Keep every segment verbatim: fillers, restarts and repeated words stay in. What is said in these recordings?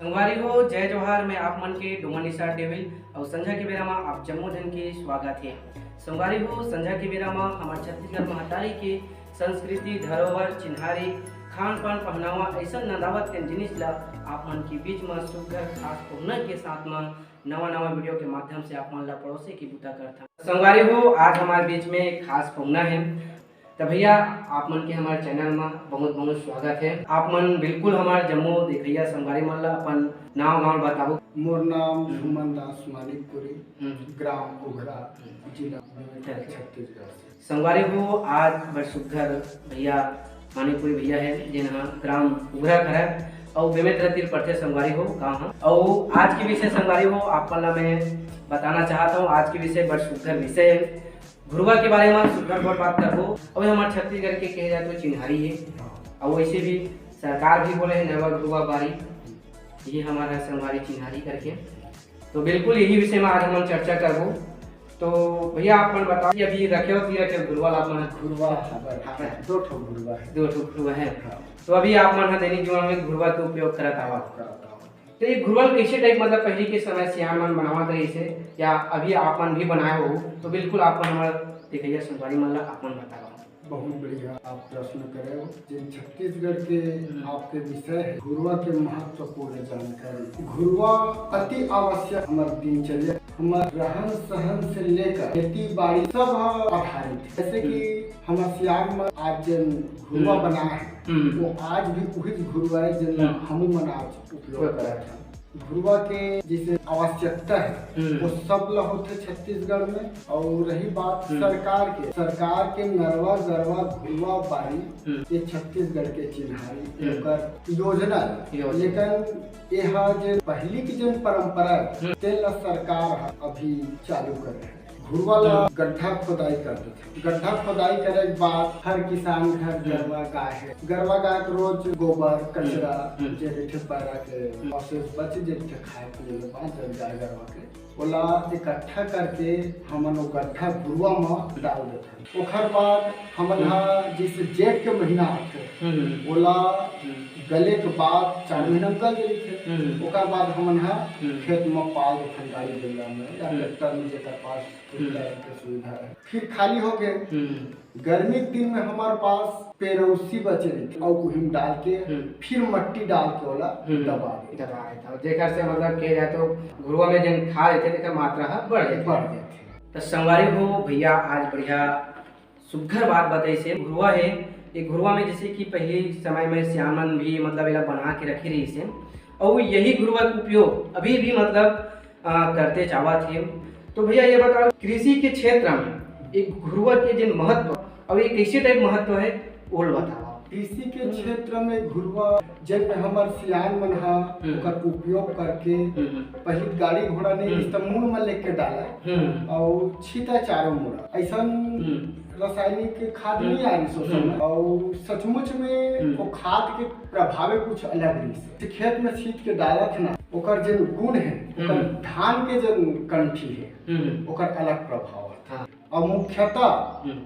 संगवारी हो, जय जोहार। मैं आप मन के डोमन निषाद डेविल अउ संझा के बेरा म आप जम्मो झन के स्वागत हे। संगवारी हो, संझा के बेरा म हमर छत्तीसगढ़ महतारी के संस्कृति, धरोहर, चिन्हारी, खान पान, पहनावा, अइसन नंदावत के जिनिस ला आप मन के बीच म सुग्घर खास पहुना के साथ म नवा नवा वीडियो के माध्यम से आप मन ला परोसे के बूता करथन। संगवारी हो, आज हमारे बीच में एक खास पहुना है। तो भैया, आप मन के हमारे चैनल में बहुत बहुत स्वागत है। आप मन बिल्कुल हमारे जम्मो देखैया संगवारी मन ला अपन नाव गांव बताबो। मोर नाम हम्म। झूमन दास मानिकपुरी, हम्म। ग्राम उघरा, हम्म। जिला बेमेतरा, अच्छा। छत्तीसगढ़ से। संगवारी हो, आज बड़ सुग्घर भैया, मानिकपुरी भैया है, जेन ह ग्राम उघरा घर है, अउ बेमेतरा तीर पड़थे संगवारी हो, गाँव ह। अउ आज के विषय संगवारी हो, आप मन ला मैं बताना चाहत हूँ, आज के विषय बड़ सुग्घर विषय है। घुरवा के बारे में सुग्घर बहुत बात करबो। अउ हमर छत्तीसगढ़ के कहे जाए तो चिन्हारी है, अउ वैसे भी सरकार भी बोले है नरवा घुरवा बारी, ये हमारा संगवारी चिन्हारी करके। तो बिल्कुल यही विषय में आज हम चर्चा करबो। तो भैया, आप मन बताओ कि अभी रखे हो कि रखे हो घुरवा ला आप मन? घुरवा हबर, हाँ। दो ठो घुरवा है। दो ठो घुरवा है। हाँ। तो अभी आप मन ह दैनिक जीवन में घुरवा के उपयोग करत आवा। करत आवा। तो ये घुरवा ल कैसे टाइप, मतलब पहले के समय सियान मन बनावत रहिस हे या अभी आप मन भी बनाए हो, तो बिल्कुल आप मन हमारे देखैया संगवारी मन ला आप मन बताओ। बहुत बढ़िया आप प्रश्न करे हो। जिन छत्तीसगढ़ के हम्म। आपके विषय है, घुरवा के महत्वपूर्ण जानकारी। घुरवा अति आवश्यक हमर दिनचर्या, हमर रहन सहन से लेकर खेती बाड़ी सब ह आधारित है। जैसे कि हम्म। हमर सियान में आज जिन घुरवा हम्म। बना है, हम्म। वो आज भी वही घुरवा है जिन हम्म। हम मन आज उपयोग उपयोग करत करत हैं। घुरवा के जैसे आवश्यकता है, हम्म। वो सब ला होथे छत्तीसगढ़ में। और रही बात हम्म। सरकार के, सरकार के नरवा गरवा घुरवा बारी, हम्म। ये छत्तीसगढ़ के चिन्हारी, हम्म। एकर योजना है। योजना। लेकिन ये हा जे पहली की जन परंपरा है, हम्म। तेन ला सरकार हा अभी चालू करे है। घुरवा ला हम्म। गड्ढा खोदाई कर देथे। गड्ढा खोदाई करे के बाद हर किसान घर हम्म। गरवा गाय है, गरवा गाय के रोज गोबर, कचरा, हम्म। जे रहिथे पैरा के हम्म। अवशेष बच जे रहिथे खाए पीए के बाद जब गाय गरवा के, ओला इकट्ठा करके हमन वो गड्ढा घुरवा म डाल देथन। ओखर बाद हमन हम्म। हा जैसे जेठ के महीना आथे, हम्म। ओला हम्म। गले के बाद चार हम्म। महीना में गल जथे। हम्म। ओकर बाद हमन हा हम्म। खेत म पाल देथन गाड़ी बइला में या हम्म। ट्रैक्टर में, जेकर पास हम्म। ट्रैक्टर के सुविधा है। फिर खाली हो गए। हम्म। गर्मी के दिन में हमारे पास पेरौसी बचे रहिथे, अउ उही में डाल के हम्म। फिर मट्टी डाल के ओला हम्म। दबा दे। दबा देथे। जेकर से मतलब के जाए तो घुरवा में जन खाद रहिथे, तेकर मात्रा ह बढ़ जाथे। बढ़ जाथे। तो संगवारी हो, भैया आज बढ़िया सुग्घर बात बताइस हे। घुरवा हे, ये घुरवा में जैसे कि पहले समय में सियान मन भी मतलब एला बना के रखे रहिस हे, अउ यही घुरवा के उपयोग अभी भी मतलब, अ, करते चावत हे। तो भैया ये बताओ, कृषि के क्षेत्र में एक घुरवा के जिन महत्व अउ ये कैसे टाइप महत्व है, वो ल बताओ। कृषि के हम्म। क्षेत्र में घुरवा, जब हमर सियान मन हा हम्म। ओकर उपयोग करके हम्म। पहले गाड़ी घोड़ा नहीं हम्म। इस त मुड़ में लेके डाला हम्म। और छीता चारों मुड़ा। ऐसा हम्म। रासायनिक खाद हम्म। नहीं आ रही सो हम्म। समय। और सचमुच में हम्म। वो खाद के प्रभावे कुछ अलग रही से। खेत में छीत के डालत ना, ओकर जन गुण है, ओकर हम्म। धान के जन कंठी है, हम्म। ओकर अलग प्रभाव है। हाँ। और मुख्यतः हम्म।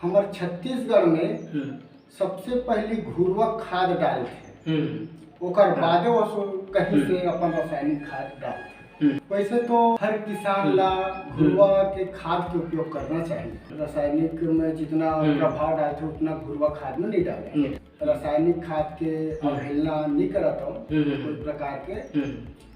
हमर छत्तीसगढ़ में हम्म। सबसे पहली घुरवा खाद डालथे, हम्म। ओकर हाँ। बादे वो सो कहीं हम्म। से अपन रासायनिक खाद डालथे। हम्म। वैसे तो हर किसान हम्म। ला हम्म। घुरवा के खाद के उपयोग करना चाहिए। रासायनिक में जितना हम्म। प्रभाव डालथे उतना घुरवा खाद में नहीं डाले। नहीं। रासायनिक खाद के हम्म। अवहेलना नहीं करत हूँ हम्म, हम्म, कोई हम्म। प्रकार के। हम्म।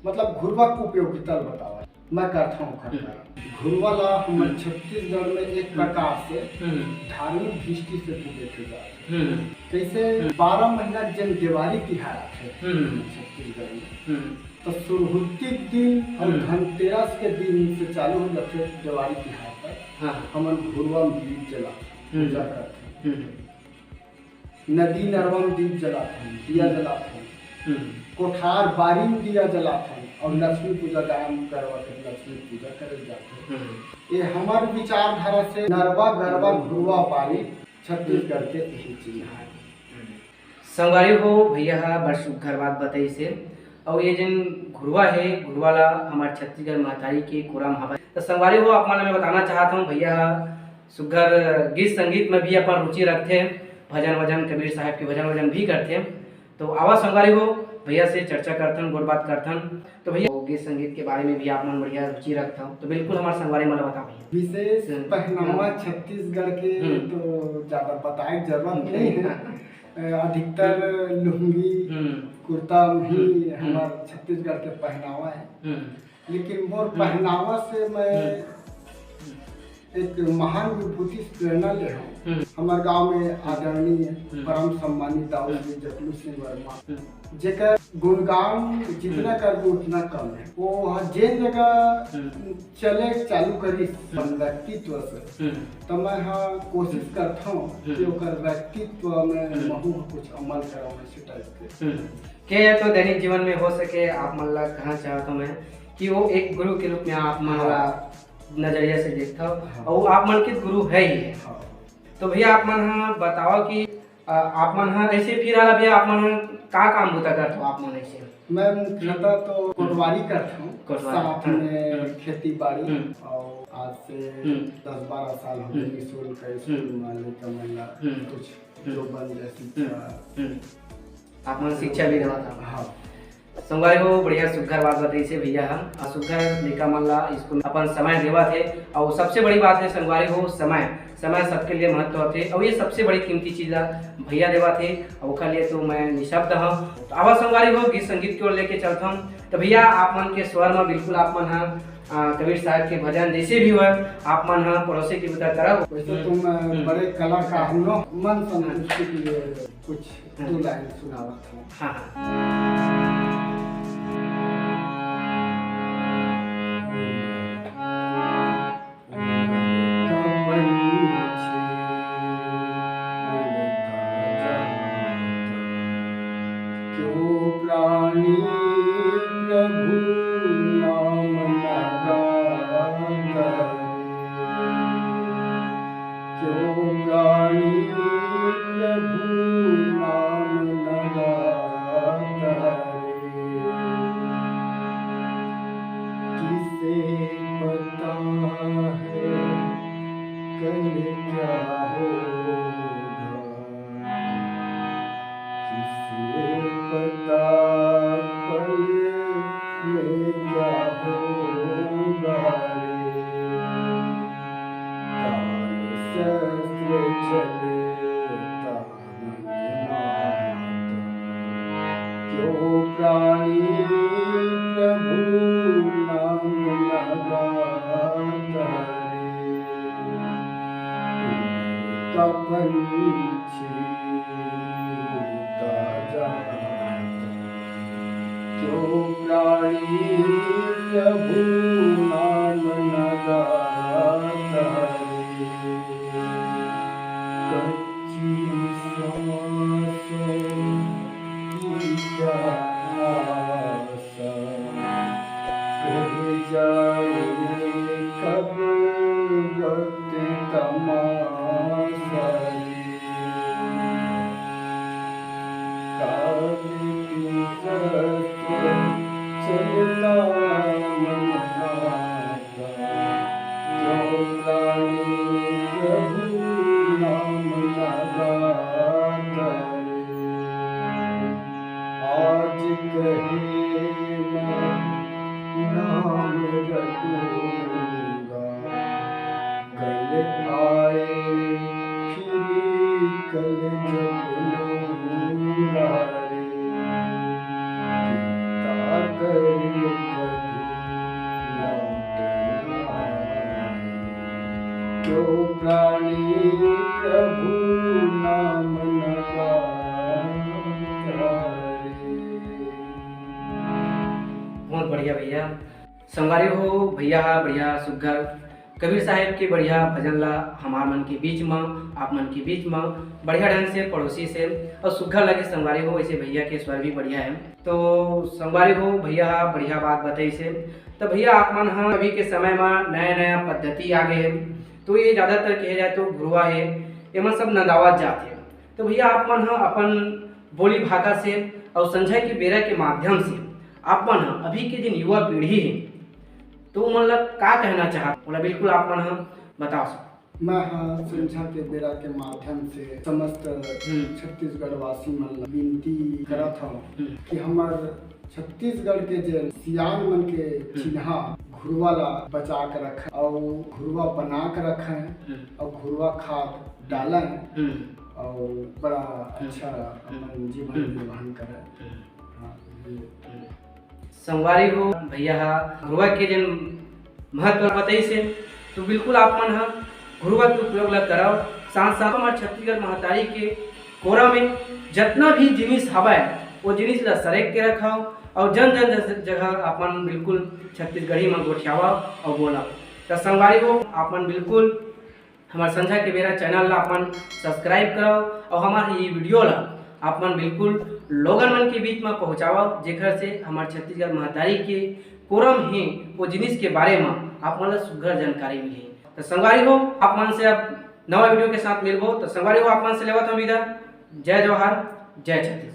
मतलब घुरवा के उपयोगिता ल बतावा। मैं करता हूँ ओखर हम्म। कारण। घुरवा ला हमर हम्म। छत्तीसगढ़ में एक हम्म। प्रकार से हम्म। धार्मिक दृष्टि से भी देखे जाथे। हम्म। जैसे हम्म। बारह महीना जन देवारी तिहार आथे हम्म। छत्तीसगढ़ में, हम्म। तो सुरहुत्ती के दिन और हम्म। धनतेरस के दिन से चालू हो जाथे देवारी तिहार तक। हाँ। हमन घुरवा में दीप जलाथे, हम्म। पूजा करथे। हम्म। नदी नरवा में दीप जलाथन, दिया हम्म। जलाथन। हम्म। कोठार बारी में दिया जलाथन और हम्म। लक्ष्मी पूजा गांव में करवा के लक्ष्मी पूजा करे जाथे। हम्म। ये हमार विचारधारा से नरवा गरवा घुरवा बारी छत्तीसगढ़ के यही चिन्ह है। हम्म। संगवारी हो, भैया हा बड़ सुग्घर बात बताइस हे। अउ ये जेन घुरवा हे, घुरवा ला हमार छत्तीसगढ़ महतारी के कोरा म हवय। त संगवारी हो, आप मन ला मैं बताना चाहत हूँ, भैया हा सुग्घर गीत संगीत में भी अपन रुचि रखथे, भजन वजन, कबीर साहब के भजन वजन भी करथे। तो आवा संगवारी हो, भैया से चर्चा करथन, गोठ बात करथन। तो भैया, गीत संगीत के बारे में भी आप मन बढ़िया रुचि रखथव, तो बिल्कुल हमारे संगवारी मन ला बताओ भैया। विशेष हम्म। पहनावा हम्म। छत्तीसगढ़ के हम्म। तो ज्यादा बताए के जरूरत हम्म। नहीं है। अ, अधिकतर हम्म। लुंगी, हम्म। कुर्ता ही हम्म। हमार छत्तीसगढ़ के पहनावा है। हम्म। लेकिन मोर हम्म। पहनावा से मैं हम्म। एक महान विभूति से प्रेरणा ले हूँ। हम्म। हमार गांव में आदरणीय हम्म। परम सम्मानित दाऊ हम्म। श्री जगलू सिंह वर्मा, हम्म। जेकर गुणगान जितना हम्म। करबो उतना कम है। वो ह जेन जगह हम्म। चले चालू करिस हम्म। अपन व्यक्तित्व से, हम्म। तो मैं ह कोशिश हम्म। करता हूँ कि हम्म। ओकर व्यक्तित्व में हम्म। महू ह कुछ अमल कराऊँ, ऐसे टाइप के। हम्म। के या तो दैनिक जीवन में हो सके, आप मन ला कहना चाहता हूँ मैं कि वो एक गुरु के रूप में आप मन हाँ। ला नजरिया से देखता हो हाँ। और वो आप मन के गुरु है ही है। हाँ। तो भैया, आप मन ह बताओ कि, अ, आप मन ह ऐसे फिलहाल अभी आप मन ह का काम बूता करत हो आप मन ऐसे? मैं मुख्यतः तो हम्म। कोटवारी करता हूँ, कोटवारी, साथ हाँ। में हम्म। खेती बाड़ी हम्म। और आज से हम्म। दस बारह साल हो गए हम्म। निःशुल्क स्कूल हम्म। में लड़का मन ला हम्म। कुछ हम्म। जो बन जाए हम्म। शिक्षा। हम्म। आप मन शिक्षा भी देवत हव। हाँ। संगवारी हो, बढ़िया सुग्घर बात बताइसे भैया ह। आ सुग्घर लइका मन ला स्कूल अपन समय देवत हे, अउ सबसे बड़ी बात है संगवारी हो, समय, समय सबके लिए महत्व होथे, अउ ये सबसे बड़ी कीमती चीज ला भैया देवत हे, अउ ओकर लिए तो मैं निशब्द हूँ। तो आवा संगवारी हो, गीत संगीत की ओर लेके चलत हूँ। तो भैया, आप मन के स्वर में बिल्कुल आप मन ह, आ, कबीर साहब के भजन जैसे भी हो, आप मन ह परोसे की बुता करब। वैसे हम्म। तुम, अ, हम्म। बड़े कलाकार हो, मन संतुष्टि के लिए कुछ हाँ। दो लाइन सुनावत हूँ। हाँ, हाँ। क्यों प्राणी प्रभु नाम न गाता रे? क्यों प्राणी प्रभु नाम न गाता रे? किसे पता है कल क्या होगा? किसे पता पल में क्या होगा रे? काल शस्त्र चले तान मात। क्यों प्राणी प्रभु नाम न गाता रे? उड़ता पंछी उड़ता जाता। क्यों प्राणी प्रभु नाम न गाता रे? कच्ची सांसों की प्यास रह जाए कब वक्त तमाशा रे। काल की शस्त्र चलता मन आता। क्यों प्राणी प्रभु नाम न गाता रे। आज कहे मैं नाम रटूंगा, कल आए फिर कल जब लूंगा रे। कितना कर कभी लौट आए। क्यों प्राणी प्रभु नाम न गाता रे। बहुत बढ़िया भैया। संगवारी हो, भैया हा बढ़िया सुग्घर कबीर साहेब के बढ़िया भजन ला हमार मन के बीच म, आप मन के बीच म बढ़िया ढंग से परोसिस हे अउ सुग्घर लगे संगवारी हो। वैसे भैया के स्वर भी बढ़िया है। तो संगवारी हो, भैया हा बढ़िया बात बताइस हे। तो भैया, आप मन ह अभी के समय म नया नया पद्धति आ गए हे, तो ये ज्यादातर कहे जाए तो घुरवा हे, एमन सब नंदावत जात हे। तो भैया, आप मन ह अपन बोली भाखा से अउ संझा के बेरा के माध्यम से आप मन ह अभी के जिन युवा पीढ़ी हे, तो उमन ला का कहना चाहत, ओला बिल्कुल आप मन ह बता सकत। मैं ह संझा के बेरा के माध्यम से समस्त छत्तीसगढ़ वासी मन ला विनती करत हव कि हमर छत्तीसगढ़ के जे सियान मन के चिन्हा घुरवा ला बचा के रखें अउ घुरवा बना के रखें अउ घुरवा खाद डालें अउ बड़ा अच्छा अपन जीवन निर्वाह करें। हाँ, ये संगवारी हो, भैया हा घुरवा के जेन महत्व बताइस हे, तो बिल्कुल आप मन हा घुरवा के उपयोग ला करव। साथ साथ हमर छत्तीसगढ़ महतारी के कोरा में जतना भी जिनिस हवय, वो जिनिस ला सरेक के रखव अउ जन जन जस-, जगह आप मन बिल्कुल छत्तीसगढ़ी में गोठियावव अउ बोलव। त संगवारी हो, आप मन बिल्कुल हमर संझा के बेरा चैनल ला अपन सब्सक्राइब करव अउ हमर ये वीडियो ला आप मन बिल्कुल लोगन मन के बीच में पहुँचावव, जेकर से हमर छत्तीसगढ़ महतारी के कोरा में हे वो जिनिस के बारे में आप मन ला सुघर जानकारी मिलही। त संगवारी हो, आप मन से अब नवा वीडियो के साथ मिलबो। त संगवारी हो, आप मन से लेवत हव विदा। जय जोहार, जय छत्तीसगढ़।